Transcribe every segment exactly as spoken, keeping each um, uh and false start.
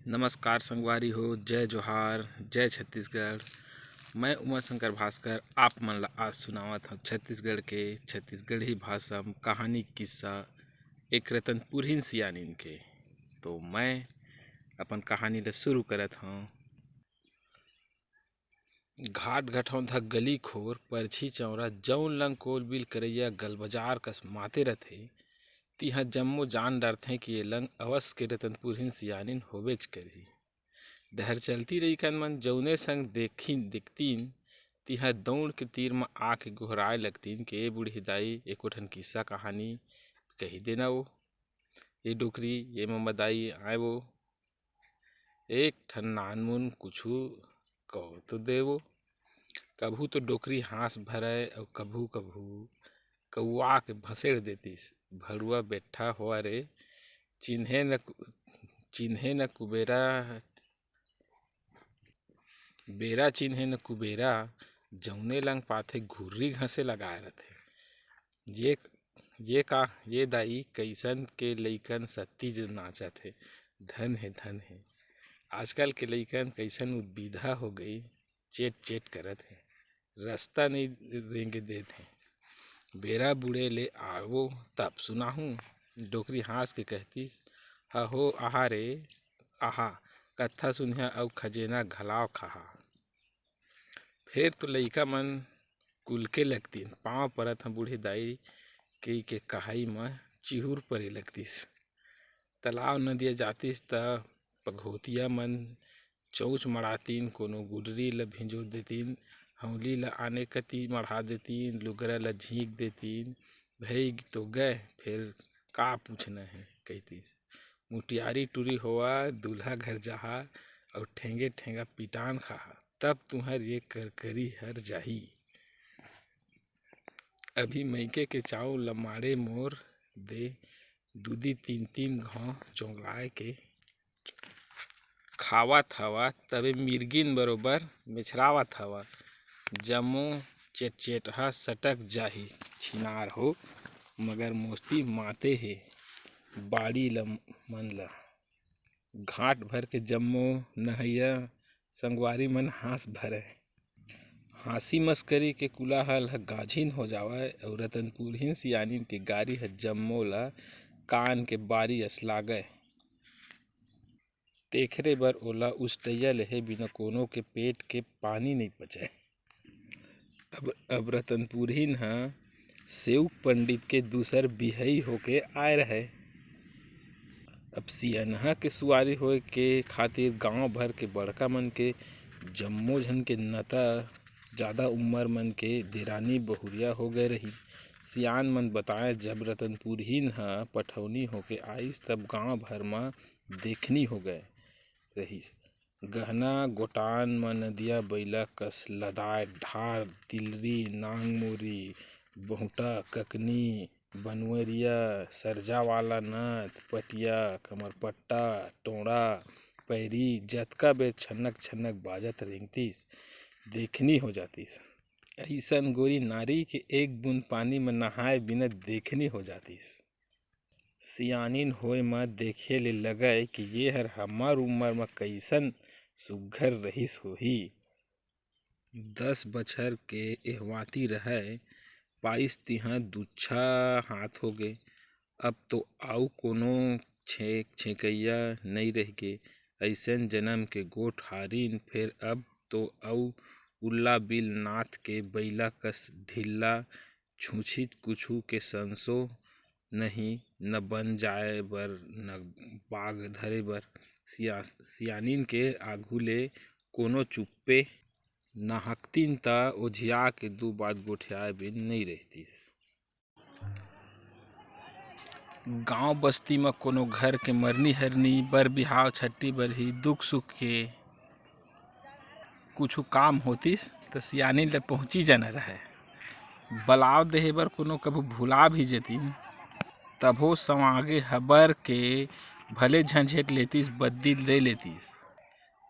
नमस्कार संगवारी हो, जय जोहार, जय छत्तीसगढ़। मैं उमा शंकर भास्कर आप मन ला आज सुनावत हूँ छत्तीसगढ़ के छत्तीसगढ़ी भाषा म कहानी किस्सा एक रतनपुरहीन सियानिन के। तो मैं अपन कहानी ला शुरू करत हूँ। घाट घटौंधा गली खोर परछी चौरा जौन लंग कोलबिल करैया गलबजार कस माते रथे, तिहा जम्मो जान डरथे कि ये लंग अवस के रतनपुरहीन सियानिन होबेच करही। डहर चलती लइकन मन जौने संग देखिन देखतीन, तिहा दौड़ के तीर म आके गोहराए लगतीन के, "ए बूढ़ी दाई, एको ठन किस्सा कहानी कही देना वो। ए डोकरी, ए ममदाई, आए वो, एक ठन नानमुन कुछु कहो तो देवो।" कभू तो डोकरी हाँस भरय अउ कभू कभू कौआ के भसेड़ देतिस, "भड़ुआ बेट्ठा होवा रे, चिन्हे न कु-, चिन्हे न कुबेरा, बेरा चिन्हे न कुबेरा, जौने लंग पाथे घुर्री घसे लगाए रथे।" ये, ये का, ये दाई, कइसन के लइकन सत्ती जो नाचत हे, धन हे, धन हे। आजकल के लइकन कइसन उद्विधा हो गई, चेट चेट करत हे, रस्ता नइ रेंगे देत हे। "बेरा बुड़े ले आवो तब सुनाहूँ," डोकरी हाँस के कहतिस, "ह हो आहा रे आहा, कत्था सुनिहा अउ खजेना घलाव खाहा।" फेर तो लइका मन कुलके लगतिन, "पाँव परत हँ बूढ़े दाई," कहि के कहाई म चिहुर परे लगतिस। तलाव नदिया जातिस त पघोतिया मन चौंच मड़ातिन, कोनो गुडरी ल भिंजो देतिन, हौली ल आने कति मढ़ा देतिन, लुगरा ल झींक देतिन, "भई तो गय, फेर का पूछना हे," कहितिस। "मुटियारी टूरी होवा, दूल्हा घर जाहा अउ ठेंगे ठेंगा पिटान खाहा, तब तुंहर ये करकरी हर जाही। अभी मइके के चाउर ल माड़े मोर दे, दूदी तीन तीन घांव चोंगलाए के खावत हवा, तबे मिर्गिन बरोबर मेछरावत हवा। जम्मो चेटचेटहा सटक जाही, छिनार हो, मगर मोस्ती माते हे बाड़ी ल मन ल।" घाट भर के जम्मो नहइया संगवारी मन हाँस भरय। हाँसी मस्करी के कुलाहल ह गाझिन हो जावय अउ रतनपुरहीन सियानिन के गारी ह जम्मो ल कान के बारी अस लागय। तेखरे बर ओला उस्टइया लेहे बिना कोनो के पेट के पानी नइ पचय। अब, अब रतनपुरहीन ह सेवक पंडित के दूसर बिहई होके आए रहय। अब सियनहा के सुवारी होए के खातिर गांव भर के बड़का मन के जम्मो झन के नता जादा उम्मर मन के देरानी बहुरिया हो गए रही। सियान मन बताए, जब रतनपुरहीन ह पठौनी होके आइस, तब गांव भर म देखनी हो गए रहिस। गहना गोटान म नदिया बइला कस लदाय ढार, तिलरी, नांगमोरी, बहुंटा, ककनी, बनवरिया, सरजा वाला नथ, पटिया, कमरपट्टा, टोंड़ा, पैरी, जतका बेर छन्नक छन्नक बाजत रेंगतिस, देखनी हो जातिस। अइसन गोरी नारी के एक बूंद पानी म नहाए बिना देखनी हो जातिस। सियानिन होए म देखे ले लगय कि ये हर हमर उम्मर म कइसन सुग्घर रहिस होही। दस बछर के एहवाती रहय, पाइस तिहां दुच्छा हाथ होगे। अब तो अउ कोनो छेंक छेंकइया नइ रहिगे। अइसन जनम के गोठ हारिन, फेर अब तो अउ उल्ला बिल नाथ के बइला कस ढिल्ला छूछित कुछु के संसो नहीं, न बन जाए बर, न बाग धरे बर। सिया-, सियानिन के आघू ले कोनो चुप्पे नहकतिन त ओझिया के दू बात गोठियाए बिन नइ रहितिस। गांव बस्ती म कोनो घर के मरनी हरनी, बर बिहाव, छट्टी बरही, दुख सुख के कुछु काम होतिस त सियानिन ल पहुंची जाना रहय। बलाव देहे बर कोनो कभू भुला भी जतिन, तभो संवागे हबर के भले झंझेट लेतिस, बद्दी ले लेतिस।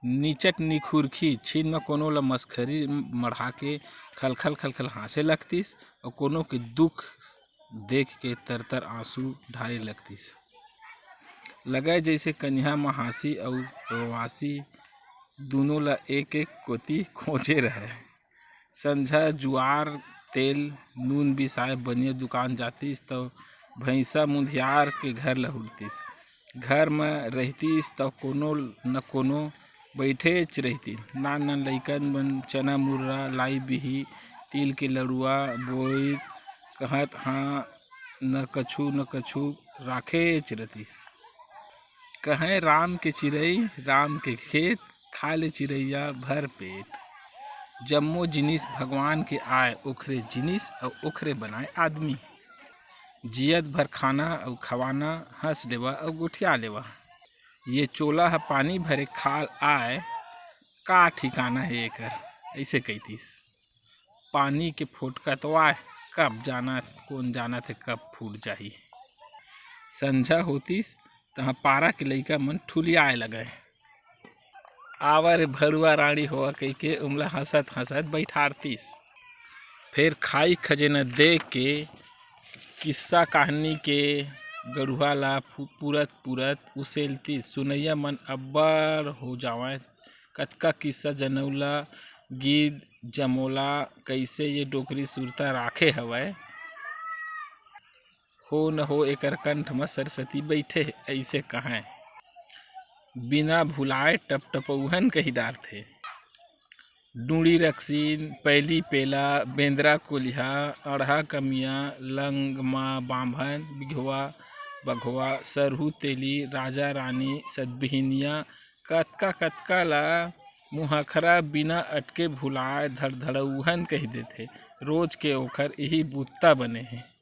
निचट निखुरखी छिन म कोनो ल मसखरी मढ़ा के खलखल खलखल हाँसे लगतिस अउ कोनो के दुख देख के तरतर आंसू ढारे लगतिस। लगय जइसे कनिहा म हाँसी अउ रोवासी दूनों ल एक-एक कोती खोजे रहय। संझा जुआर तेल नून बिसाए बनिया दुकान जातिस, त भइँसा मुंधियार के घर लहुरतिस। घर म रहितिस, त कोनो न कोनो बइठेच रहितिन। नान-नान लइकन मन चना मुर्रा, लाई बिही, तिल के लड़ुआ, बोइर कहत हाँ न कछु न कछु राखेच रहितिस। कहय राम के चिरई, राम के खेत, खा ले चिरैया भर पेट। जम्मो जिनिस भगवान के आय, ओखरे जिनिस अउ ओखरे बनाय आदमी। जियत भर खाना अउ खवाना, हँस लेवा अउ गोठिया लेवा। ये चोला ह पानी भरे खाल आय, का ठिकाना हे एकर, अइसे कहितिस। पानी के फोटका तो आय, कब जानत, कोन जानत हे कब फूट जाही। संझा होतिस, तहाँ पारा के लइका मन ठुलियाए लगय। "आवा रे भड़ुआ रानी होवा," कहिके उमला हँसत-हँसत बइठारतिस। फेर खाई खजेना दे के किस्सा कहानी के गड़ुहा ला फु-, पूरत-पूरत उसेलतिस। सुनइया मन अब्बड़ हो जावंय। कतका किस्सा जनउला, गीत जमोला, कइसे ये डोकरी सुरता राखे हवय। हो न हो एकर कंठ म सरस्वती बइठे हे, अइसे कहंय। बिना भुलाए टपटपउहन कहि डारथे। डूंड़ी रक्सीन, पैली पेला, बेंदरा कोलिहा, अड़हा कमिया, लंगमा बांभन, बिघवा बघवा, सरहू तेली, राजा रानी, सतबिहिनिया, कतका कतका ला मुहखरा बिना अटके भुलाए धड़धड़उहन कहि देथे। रोज के ओखर इही बुत्ता बने हे।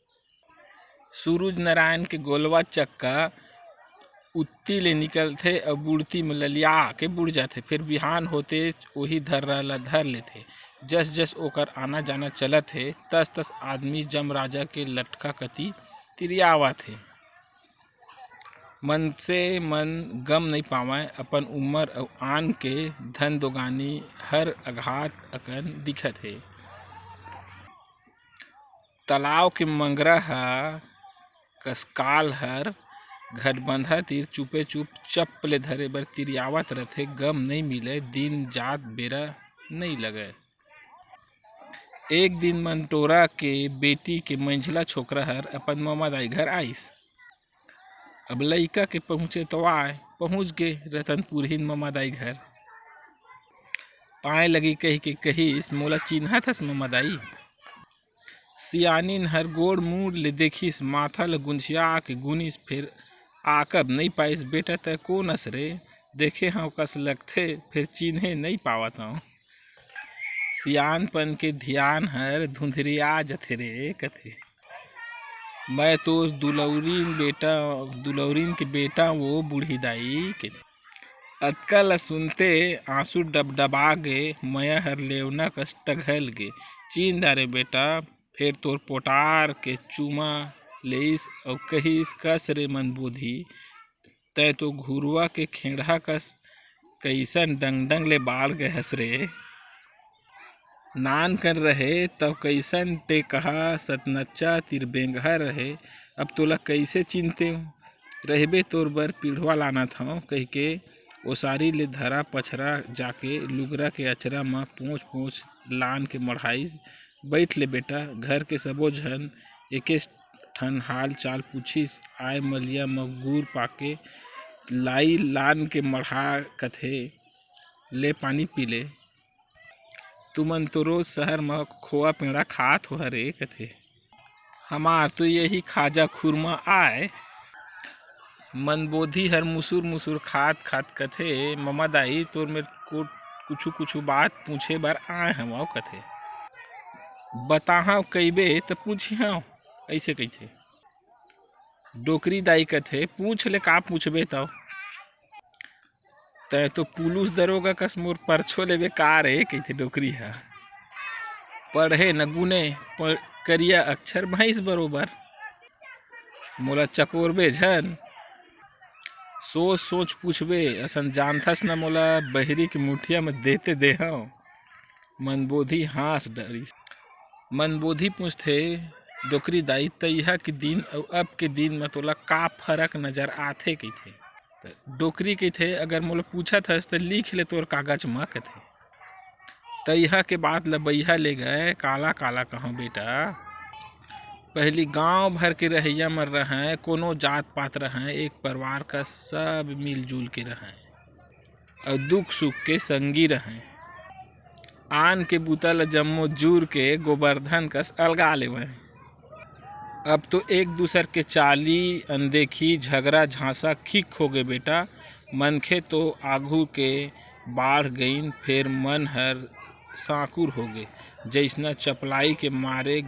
सूरज नारायण के गोलवा चक्का उत्ती ले निकलथे अउ बुड़ती म ललिया के बुड़ जाथे। फेर बिहान होते ओही धर्रा ला धर लेथे। जस जस ओकर आना जाना चलत हे, तस तस आदमी जम राजा के लटका कती तिरियावत हे। मनसे मन गम नइ पावंय, अपन उमर अउ आन के धन दोगानी हर अघात अकन दिखत हे। तलाव के मंगरा ह कसकाल हर घटबंधा तीर चुपे चुप चप्प ले धरे बर तिरियावत रथे। गम नइ मिलय, दिन जात बेरा नइ लगय। एक दिन मंटोरा के बेटी के मंझला छोकरा हर अपन ममा दाई घर आइस। अब लइका के पहुँचे तो आय, पहुँच गे रतनपुरहीन ममा दाई घर। पाँय लगी कहिके कहिस, "मोला चिन्हत हस ममा दाई?" सियानिन हर गोड़ मुड़ ले देखिस, माथा ल गुंजिया के गुनिस, फेर आकब नइ पाइस, "बेटा, तैं कोन अस रे? देखे हंव कस लगथे, फेर चिन्हे नइ पावत हंव।" सियानपन के धियान हर धुंधरिया जथे रे कथे। "मैं तो दुलौरिन बेटा, दुलौरिन के बेटा वो बूढ़ी दाई," के। अतका ल सुनते आंसू डबडबा गे, मया हर लेवना कस टघल गे। चीन डारे बेटा, फेर तोर पोटार के चूमा लेइस अउ कहिस, "कस रे मन बोधी, तैं तो घुरुवा के खेड़हा कस कइसन डंगडंग ले बाढ़ गे हस रे। नान कन रहे तब कइसन टेकहा सतनच्चा तिर बेंगहा रहे, अब तोला कइसे चिनतेंव? रहिबे तोर बर पीढ़वा लानत हंव," कहिके ओसारी ले धरा पछरा जाके लुगरा के अचरा म पोंछ पोंछ लान के मढ़ाइस। "बइठ ले बेटा," घर के सबो झन एकेच ठन हाल चाल पूछिस। "आय मलिया म गुर पाके लाई लान के मढ़ा," कथे, "ले पानी पी ले।" "तुमन तो रोज सहर म खोवा पेड़ा खात हो हरे," कथे। "हमार तो यही खाजा खुरमा आय।" मनबोधी हर मुसुर मुसुर खात खात कथे, "ममा दाई, तोर मेर को-, कुछु कुछु बात पूछे बर आय हवंव," कथे। "बताहंव कइबे त पूछिहंव," अइसे कहिथे। डोकरी दाई कथे, "पूछ ले, का पूछबे तव?" "तैं तो पुलुस दरोगा कस मोर परछो लेबे का रे?" कहिथे डोकरी ह। "पढ़े न गुने, प-, करिया अक्षर भैंस बरोबर। मोला चकोरबे झन, सोच सोच पूछबे, असन जानथस न मोला बहिरी के मुठिया म देते देहंव।" मनबोधी हाँस डरिस। मनबोधी पूछथे, "डोकरी दाई, तइहा के दिन अउ अब के दिन म तोला का फरक नजर आथे?" कहिथे। त डोकरी कहिथे, "अगर मोला पूछत हस, त लिख ले तोर कागज म," कथे। तइहा के बात ल बइहा ले गए, काला काला कहूँ बेटा। पहली गांव भर के रहइया मन रहंय, कोनो जात पात रहंय, एक परिवार का सब मिलजुल के रहंय। अउ दुख सुख के संगी रहंय। आन के बूता ल जम्मो जुर के गोबरधन कस अलगा लेवंय। अब तो एक दूसर के चाली, अनदेखी, झगरा झांसा खिक होगे बेटा। मनखे तो आघू के बाढ़ गइन, फेर मन हर सांकुर होगे। जइसना चपलाई के मारे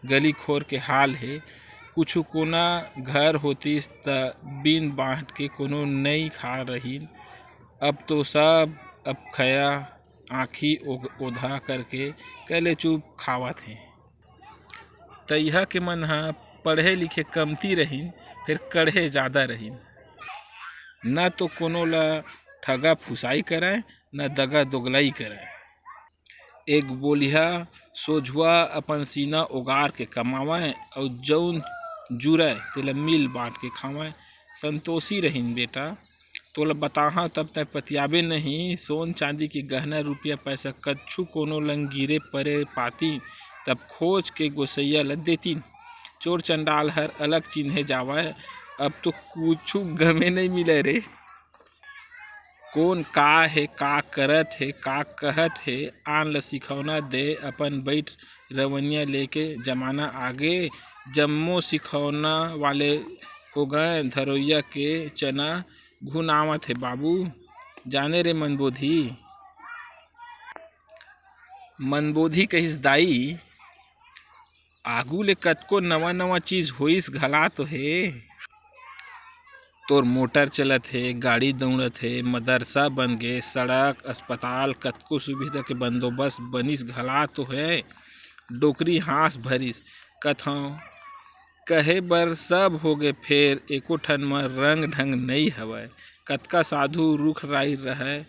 गली खोर के हाल हे। कुछु कोना घर होतिस त बिन बांट के कोनो नइ खा रहिन। अब तो सब अबखया आँखी ओघ-, ओधा करके कहले चुप खावत हे। तइहा के मन ह पढ़े लिखे कमती रहिन, फेर कढ़े जादा रहिन। न तो कोनो ल ठगा फुसाई करय, न दगा दोगलाई करय। एक बोलिहा सोझुआ अपन सीना ओगार के कमावय, अउ जउन जुरय, तेला मिल बांट के खावय। संतोषी रहिन बेटा, तोला बताहा तब तैं पतियाबे नहीं। सोन चांदी के गहना रुपया पैसा कछु कोनो लंग गिरे परे पाती, तब खोज के गोसैया ल देतिन। चोर चंडाल हर अलग चिन्हे जावय, अब तो कुछु गमे नहीं मिले रे। कोन का हे, का करत हे, का कहत हे, आन ल सिखौना दे, अपन बइठ रवनिया लेके जमाना आगे। जम्मो सिखौना वाले होगंय, धरोइया के चना घुनावत हे बाबू। जाने रे मनबोधी। मनबोधी कहिस, दाई, आगू ले कतको नवा नवा चीज होइस घला तो हे। तोर मोटर चलत हे, गाड़ी दौड़त हे, मदरसा बन गे, सड़क, अस्पताल, कतको सुविधा के बंदोबस्त बनिस घला तो हे। डोकरी हाँस भरिस, कथौं, कहे बर सब होगे, फेर एको ठन म रंग ढंग नइ हवय। कतका साधु रुख राई रहय,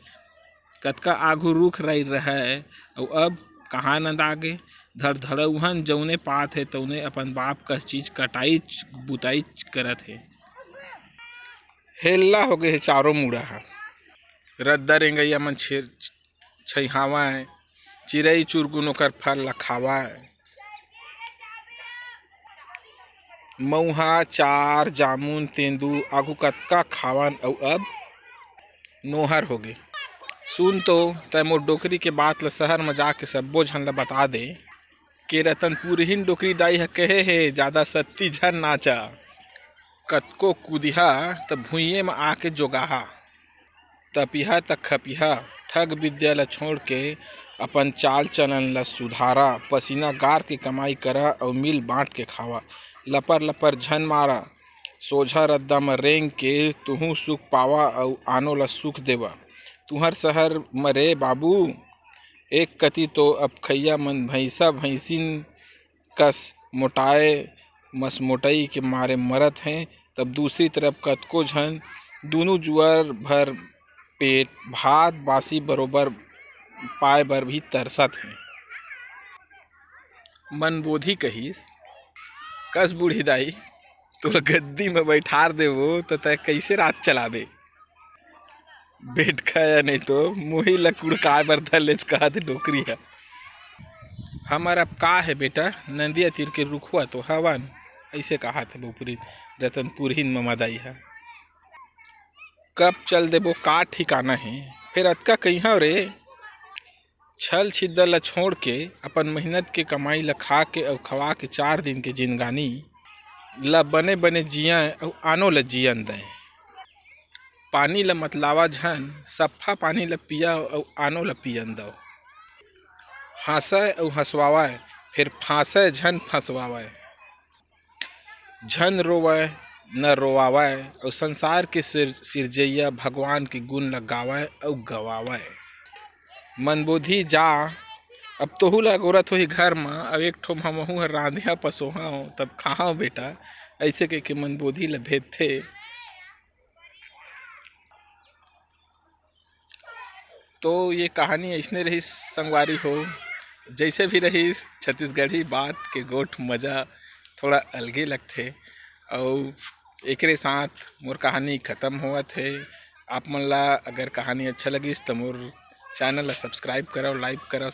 कतका आघू रुख राई रहय, अउ अब कहाँ नंदागे? धड़धड़उहन जउने पात हे, तउने अपन बाप कस चीज कटाईच बुताईच करत हे। हेल्ला होगे हे चारों मुड़ा ह। रद्दा रेंगइया मन छेर-, छइहावय, चिरई चुरगुन ओकर फर ल खावय। मउहा, चार, जामुन, तेंदू आघू कतका खावन, अउ अब नोहर होगे। सुन तो, तैं मोर डोकरी के बात ल सहर म जाके सब्बो झन ल बता दे के रतनपुरहीन डोकरी दाई ह कहे हे, जादा सत्ती झन नाचा। कतको कुदिहा त भुइये म आके जोगाहा। तपिहा त खपिहा, ठग बिद्या ल छोड़ के अपन चाल चलन ल सुधारा, पसीना गार के कमाई करा अउ मिल बांट के खावा। लपर लपर झन मारा, सोझा रद्दा म रेंग के तुहूं सुख पावा अउ आनो ल सुख देवा। तुंहर सहर म रे बाबू, एक कती तो अबखइया मन भइंसा भइंसिन कस मोटाए मसमोटई के मारे मरत हें, तब दूसरी तरफ कतको झन दूनों जुवर भर पेट भात बासी बरोबर पाए बर भी तरसत हें। मनबोधी कहिस, "कस बूढ़ी दाई, तोला गद्दी म बइठार देबो, त तैं कइसे राज चलाबे?" बेटखा या नहीं तो मुही ल कुड़काए बर धर लेच, कहत डोकरी ह। "हमर अब का हे बेटा, नंदिया तीर के रुखवा तो हवन," अइसे कहत हे डोकरी रतनपुरहीन ममदाई ह। "कब चल देबो का ठिकाना हे, फेर अतका कहिहव रे।" छल छिद्दर ल छोड़ के अपन मेहनत के कमाई ल खा के अउ खवा के चार दिन के जिनगानी ल बने बने जियंय अउ आनो ल जियन दंय। पानी ल मतलावा झन, सफ्फा पानी ल पिया अउ आनो ल पियन दव। हाँसय अउ हंसवावय, फेर फांसय झन फंसवावय। झन रोवय न रोवावय, अउ संसार के सिर-, सिरजइया भगवान के गुन ल गावय अउ गवावय। मनबोधी जा, अब तोहू ल अगोरत होही घर म, अब एक ठो म महू ह रांधिया पसोहंव, तब खाहंव बेटा, अइसे कहिके मनबोधी ल भेजथे। तो ये कहानी अइसने रहिस संगवारी हो, जइसे भी रहिस, छत्तीसगढ़ी बात के गोठ मजा थोड़ा अलगे लगथे। अउ एकरे साथ मोर कहानी खत्म होवत हे। आप मन ला अगर कहानी अच्छा लगिस त मोर चैनल ला सब्सक्राइब करव, लाइक करव,